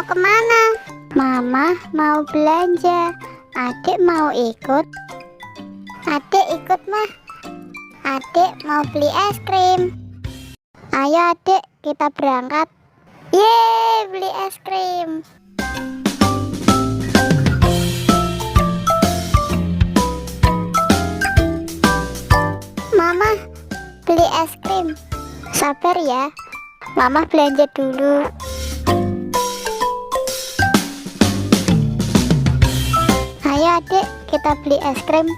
mau kemana? Mama mau belanja. Adik mau ikut? Adik ikut mah. Adik mau beli es krim. Ayo adik, kita berangkat. Yeay, beli es krim. Mama, beli es krim. Sabar ya, Mama belanja dulu. Ayo adik, kita beli es krim.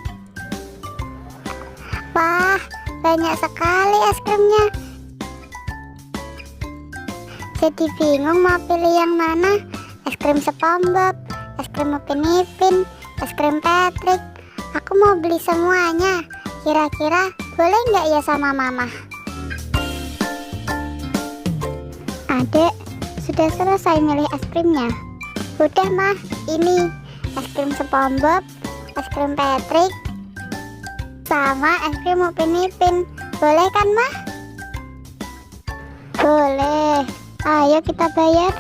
Wah, banyak sekali es krimnya. Jadi bingung mau pilih yang mana. Es krim SpongeBob, es krim Upin Ipin, es krim Patrick. Aku mau beli semuanya. Kira-kira boleh nggak ya sama Mama? Adek, sudah selesai milih es krimnya? Udah mah, ini es krim SpongeBob, es krim Patrick, sama es krim Upin Ipin. Boleh kan mah? Boleh. Ayo kita bayar.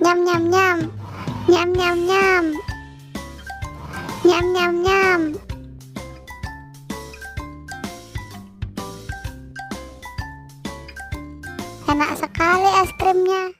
Nyam nyam nyam. Nyam nyam nyam. Nyam nyam nyam. Enak sekali es krimnya.